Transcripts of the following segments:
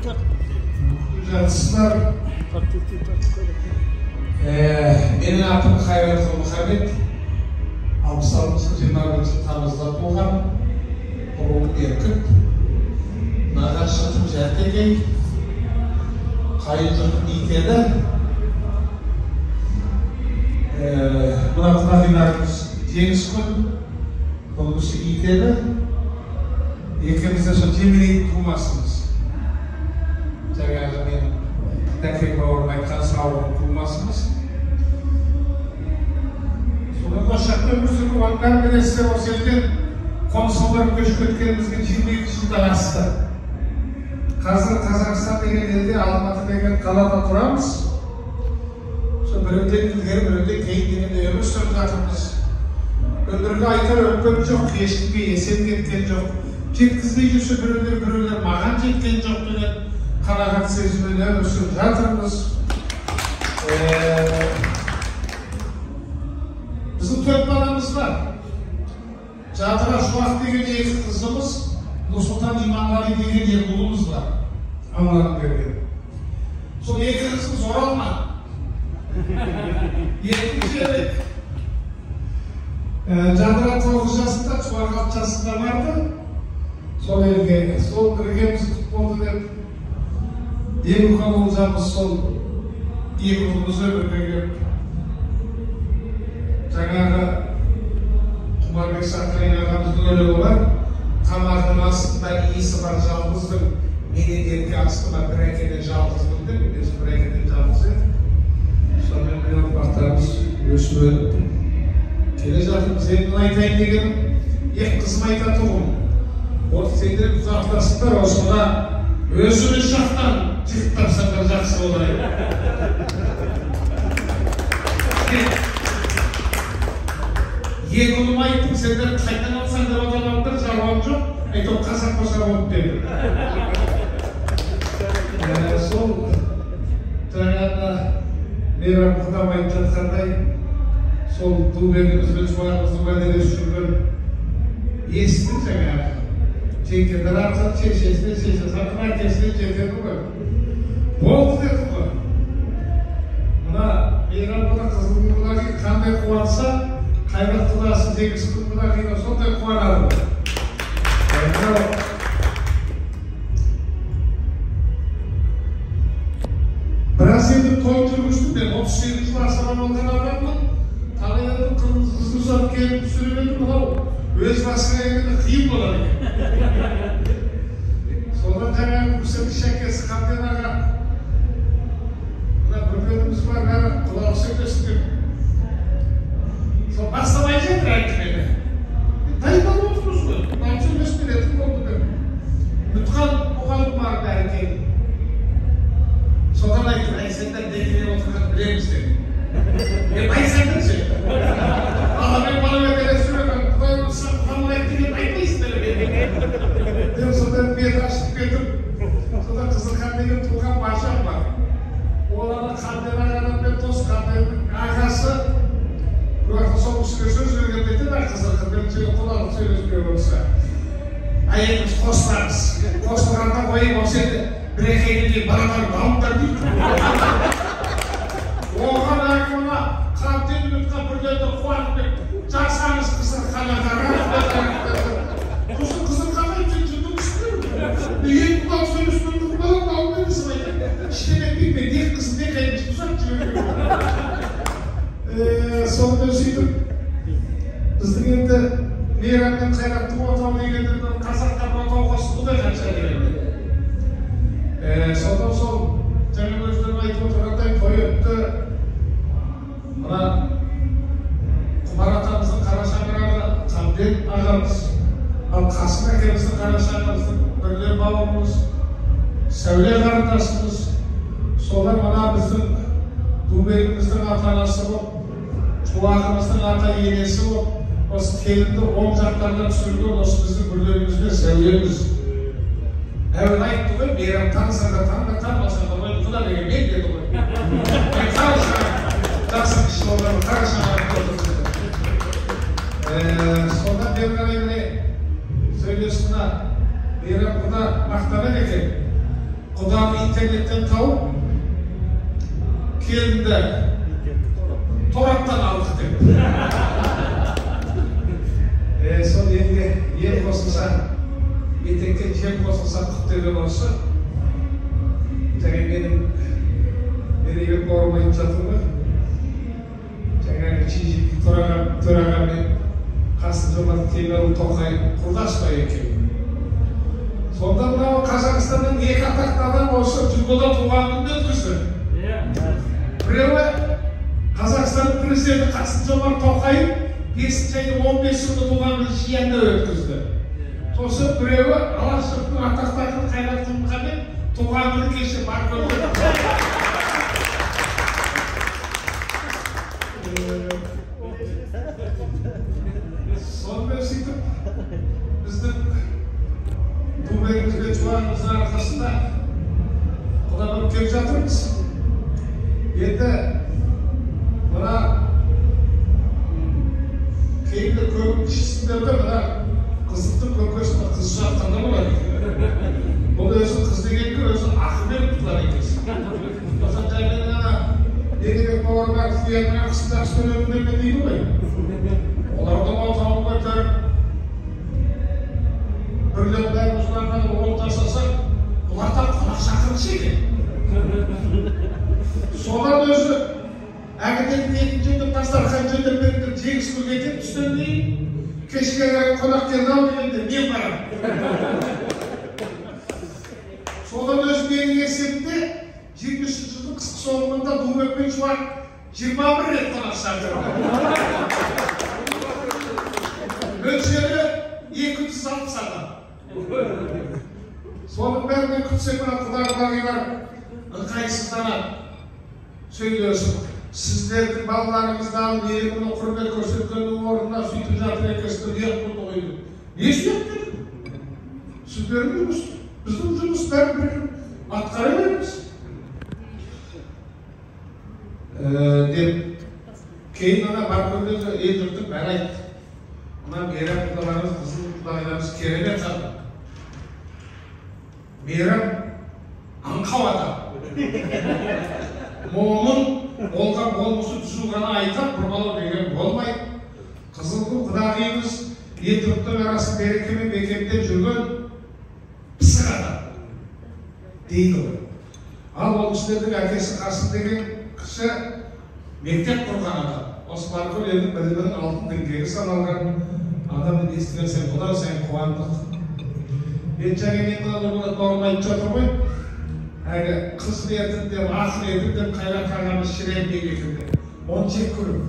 Жатсыздар. Менің атым Қайрат Мұхаммед. 66-жыл 21-тамызда туған. Руым Меркіт. Нағашы жұртым Жәртекей. Қайын жұртым Итеді. Мына құдағиларымыз Жеңіс күн, бұл кісі Итеді. Екеуміз де сол Жемірейдің тумасымыз. Жаңағы мен Дәкең бауырым айтқан сауығының тумасымыз. Содан осы жақта өмір сүріп, оның бәрін білесіздер, осы елден қоныс аударып көшіп кеткенімізге 22 жылдан асты. Қазір Қазақстан деген елде, Алматы деген қалада тұрамыз. Сол біреуден ілгері, біреуден кейін дегенде өмір сүріп жатырмыз. Өмірге айтар өкпем жоқ, ешкімге есем кеткен жоқ. Жеткізбей жүрсе біреулер, біреулер маған жеткен жоқ деген қанағат сезіммен өмір сүріп жатырмыз. Біздің 4 баламыз бар. Жадыра Шуақ деген 2 қызымыз, Нұрсұлтан Иманғали деген 2 ұлымыз бар. Алланың берген. Сол 2 қызымыз оралман. Екінші елек. Жадыра 9 жасында, Шуақ 6 жасында барды. Сол елге, сол іргеміз құт болды деп ең үлкен олжамыз сол 2 ұлымыз өмірге келіп, жаңағы Құмарбек Сартайын ағамыздың өлеңі бар. Тамағының астында иісі бар жалғыздың, менен ерке астыма бір әкеден жалғызбын деп, біз бір әкеден жалғыз едік. Сонымен міне ұрпақтарымыз өсіп өніп келе жатырмыз. Енді мына айтайын дегенім, 2 қызым айтатұғым. Ол сендер ұзақтасыңдар, осыға өзіміз жақтан жігіт тапсаңдар жақсы болар еді. Екі ұлым айттым, сендер қайдан алсаңдар одан алыңдар, шаруам жоқ, әйтеуір қазақ болса болды дедім. Сол жаңағы Мейрам құдам айтып жатқандай, сол Дубегіміз бен Шуағымыздың уәделесіп жүрген естіді жаңағы. Жеңгелер арқылы шешесіне, шешесі арқылы әкесіне жетеді ғой. Болды деді ғой. Мына Мейрам құда қызының құдағи қандай қуанса, Қайрат құдасы Жеңіс құдағи да сондай қуанады. Біраз енді той жүргіздім мен, 38 жыл асаба болған адаммын. Талай елдің қызын ұзатып келіп түсіріп едім, мынау өз басыңа келгенде қиын болады екен. Содан жаңағы кісінің шәкесі Қабден аға, мына бөпеміз бар, бәрі құлағы сөйлесін деп. Сол бастамай жатыр әңгімені. Дайындалып отырмыз ғой, құлағы сөйлесіп беретін болды деп. Ұмытқан мұғалім бар бәрі келді. Содан айттым, әй сендер не келіп отырғанын білеміз деп. Мен айтсаңдаршы. Баламен баламен сөйлеген, Құдай ұрса, құдай деген айтпайсыңдар. Деп содан бет ашып кетіп, содан Қызылхан деген туған бажам бар. Ол ана Қабден ағадан дос, Қабденнің ағасы. Бір уақытта сол кісіге сөз бергенде айтады, Қызылхан құдалық сөйлеспей болса. Әйеліміз қосыламыз. Қосылғанда қойып, осы енді бір екі айдан кейін балаларымды алыңдар дейді. Оған әлгі мына Қабден Үмітқа бірлерді қуанып кетті. Жасаңыз Қызылхан аға, рахмет. Сосын Қызылхан аға сен жындың үстінде. Екі құдалық сөйлеспей баламды алып бересің айтады. Ештеңе етпейді, мен екі қызым, екі әйелім ұзақ жіберген. Сонымен сөйтіп біздің енді Мейрам мен Қайраттың отау дегенде қазаққа бір отау қосылды ғой қанша дегенде. Содан сол жаңа өздерің айтып отырғандай той өтті. Мына Құмар атамыздың қара шаңырағы Қабден ағамыз, ал Қасым әкеміздің қара шаңырағымыздың Бірлен бауырымыз, Сәуле қарындасымыз, солар мына біздің Дубегіміздің ата-анасы болып, Шуағымыздың ата-енесі болып, осы келінді оң жақтарына түсірген осы біздің Бірлеріміз бен Сәулеміз. Әуелі айтты ғой, Мейрам танысаңдар, таныңдар, танымасаңдар, ой, құда деген мен деді ғой. Мен қара шаңырақ, жасы кіші болғанын қара шаңырақ отырды. Содан бері қарай міне сөйлесіп мына Мейрам құда мақтанады екен. Құданы интернеттен тауып, келінді тораптан алдық деп. Сол елге ел қосылса, етекке жем қосылса құт деген осы. Жаңа менің Мерейбек бауырым айтып жатыр ғой. Жаңағы Чижик төрағамен Қасым-Жомарт Кемелұлы Тоқаев құрдас па екеуі. Сонда мынау Қазақстанның екі атақты адам осы Жүлгөда туған күнін өткізді. Біреуі Қазақстанның президенті Қасым-Жомарт Тоқаев 5 айдың 15 күні туған күнін Шиянда өткізді. Сосын біреуі Алаш жұртының атақты ақыны Қайрат Құлмұхамед туған күні кеше Баркөлде. Сонымен сөйтіп біздің Тубегіміз бен Шуағымыздың арқасында құда болып келіп жатырмыз. Енді мына кейінгі көп кішісіндерде мына қызықтың көкесіне қыз жатқанда болады. Бұл өзі қыз дегенге өзі ақыл беріп тұрар екенсің. Сосын жаңағы ана Еребек бауырым ақысының ақысын жақсы төледім дейді ғой. Олардың отауын көтеріп, бірлер бәрін ұзынардан ол жасаса, бұлардан қонақ шақырғыш екен. Содан өзі әкеден етін жөндеп, дастархан жөндеп беріңдер, жеңіс күн кетеді түстен кейін, кешке қарай қонақ келді ау дегенде мен барамын. Содан өзі менің есебімде 23 жылдың қысқы соғымында Дубек пен Шуақ 21 рет қонақ шақырды. Мөлшері 260 адам. Соның бәрінен күтсек мына құда-құдағилар ыңғайсызданады. Сөйлесіп, сіздердің балаларыңызды алып еліне құрмет көрсеткеннің орнына сөйтіп жатыр екенсіздер, ұят болды ғой деп. Несі ұят дедім? Сіздердің жұмыс, біздің жұмыс бәрі бір атқара береміз. Деп кейін ана Баркөлдегі ел жұрттың бәрі айтты. Мына Мейрам құдаларымыз, қызыл құдағиларымыз керемет адам. Мейрам аңқау адам. Момын болған болмысы түзу ғана айтып, бұрмалау деген болмайды. Қызылқұм құдағиымыз ел жұрттың арасын берекемен бекемдеп жүрген пысық адам дейді ғой. Ал ол кісілердің әкесі Қасым деген кісі мектеп құрған адам. Осы Баркөл елдің білімінің алтын діңгегі саналған адамды естіген сайын одан сайын қуандық. Енді жаңа мен мына Нұрболат бауырым айтып жатыр ғой, әлгі қыз бердім деп, ақын едім деп Қайрат ағамыз шіренбек екен деп. Оны жек көремін.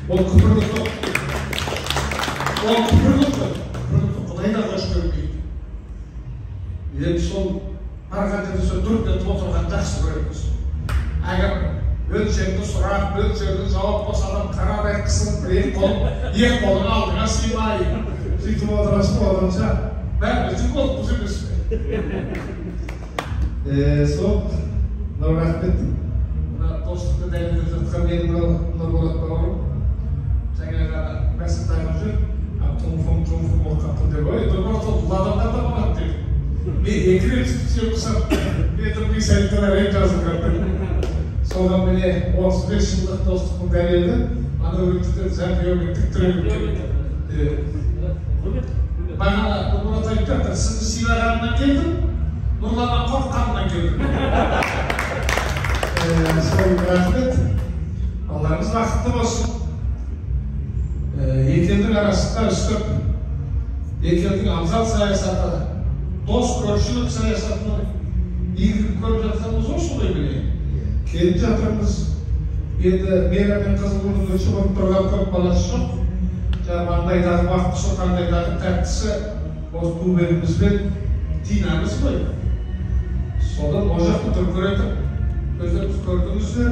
Ол күпірлік қой. Ол күпірлік қой. Күпірлікті Құдай да қош көрмейді. Енді сол барған жерде сол дүрк етіп отырған жақсы көреміз. Әгер өлшемді сұрақ, өлшемді жауап болса адам қарадай қысылып, бір екі қолың алдыңа сыймай, сөйтіп отырасың, оданша бәріміз жүк болып қыз емес пе? Сол, мынау рахмет, мына достықты дәлелдеп жатқан менің мынау Нұрболат бауырым, жаңа ғана мәсіп тағып жүр, тұңфың оққапты деп, ой, Нұрболат ол бұл адамдар да болады дедім. Мен екі рет сөйтіп құсап, бетімнің сәліктен әрең жазылған. Соған міне 35 жылдық достықтың дәлелі, ана өлеңдерді зәмпеумен тіктіре кетті. Бағана Нұрболат айтып жатыр, сізді сыйлағанымнан келдім, Нұрланнан қорыққанымнан келдім. Сол рахмет, Аллаңыз бақытты болсын. Екі елдің арасында үстіп, екі елдің абзал саясаты, дос көршілік саясатының игілігін көріп жатқанымыз осы ғой міне. Келіп жатырмыз. Енді Мейрам мен Қызылқұмның өшіп болып тұрған көп баласы жоқ. Жаңа маңдайдағы бақтысы, таңдайдағы тәттісі осы Тубегіміз бен Динамыз ғой. Содан ол жақты дүркіретіп, өздеріңіз көрдіңіздер,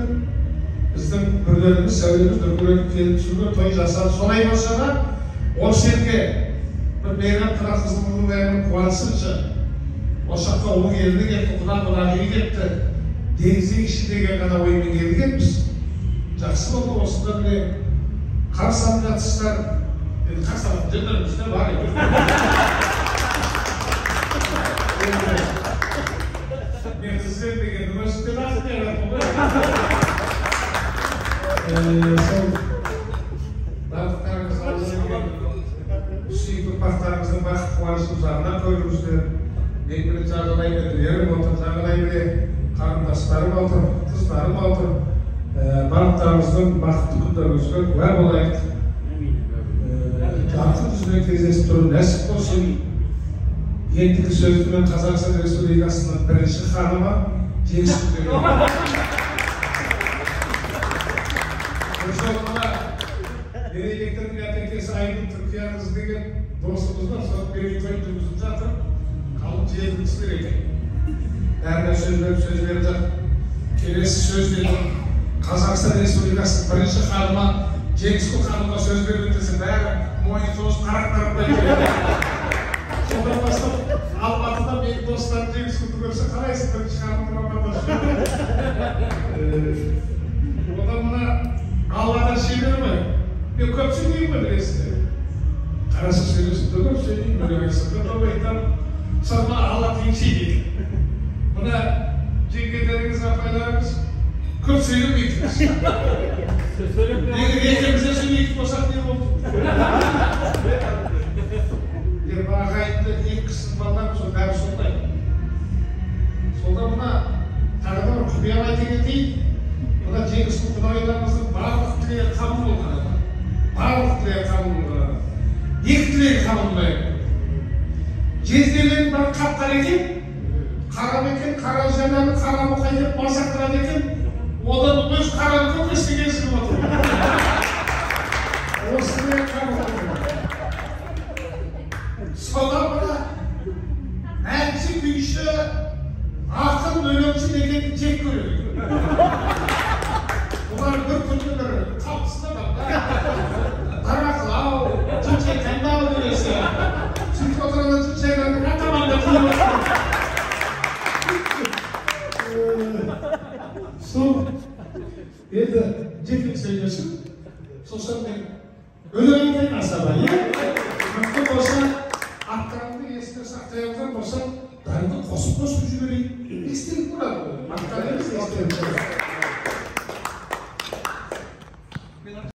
біздің бірлеріміз, сәулеміз дүркіретіп келіп түсуге той жасады. Солай болса да, осы елге бір Мейрам құда Қызылқұмның бәрін қуансыншы. Осы жаққа ол келді кетті, құда құдағи кетті. Дегізейікші деген ғана оймен келгенбіз. Жақсы болды, осында міне қарсы алып жатсыздар. Енді қарсы алатын жерлеріміз де бар екен. Сол барлықтарыңыз сүйікті ұрпақтарыңыздың бақыт қуанышын ұзағынан көріңіздер. Мен міне жағадай інілерім отыр, жағадай міне қарындастарым отыр, қыздарым отыр. Барлықтарыңыздың бақытты күндеріңізге куә болайық. Жарқын жүзбен кездесіп тұру нәсіп болсын. Ендігі сөзді мен Қазақстан Республикасының бірінші ханымы Жеңіскүл деген. Бір жолы мына Мерейбектердің әпекесі Айгүл Түркия қызы деген досымыз бар, сол мерейтойын жүргізіп жатыр. Қалың жиелі кісілер екен. Бәріне сөз беріп, сөз беріп жатыр. Келесі сөз дедім, Қазақстан Республикасының бірінші ханымы Жеңіскүл ханымға сөз беріп десе, бәрі мойын созып қарап-қарап келеді. Содан бастап Алматыда менің достарым Жеңіскүлді көрсе, қарайсың бірінші ханымның амандасып. Одан мына Алладан шебер ғой. Мен көп сөйлеймін ғой, білесіздер. Қараса сөйлесіп те көп сөйлеймін, өлең айтсам да көп айтамын. Мысалы мына Алла теңшей дейді. Мына жеңгелеріңіз, апайларыңыз көп сөйлемейтінбіз. Егер екеуміз де сөйлейтін болсақ не болды? Егер ағайынды екі кісінің балалары сол бәрі сондай. Сонда мына тағы да бір құпияны айта кетейін. Мына Жеңіскүл құдағиларымыздың барлық тілегі қабыл болған адам. Барлық тілегі қабыл болған адам. Екі тілегі қабыл болайық. Жезделерінің бәрі қап-қара екен, қарам екен, қара жананы қара мұқай деп масақтырады екен. Одан өз қараны көкесі келісіп отыр. Осы тілегі қабыл болған. Содан мына әнші, күйші, ақын, өлеңші дегенді жек көреді. Бұлар бір күнді бір қапысында дарақылау, жын-шайтандау деген сияқты. Сөйтіп отырғанда жын-шайтанның атаманда қиып. Сол енді жеке сөйлесін. Сосын мен өлең айтайын асаба, иә? Мүмкін болса, аттарыңды есте сақтай алған болсам, бәріңді қосып-қосып жіберейін. Естелік болады ғой. Мақтан емес, естелік болады.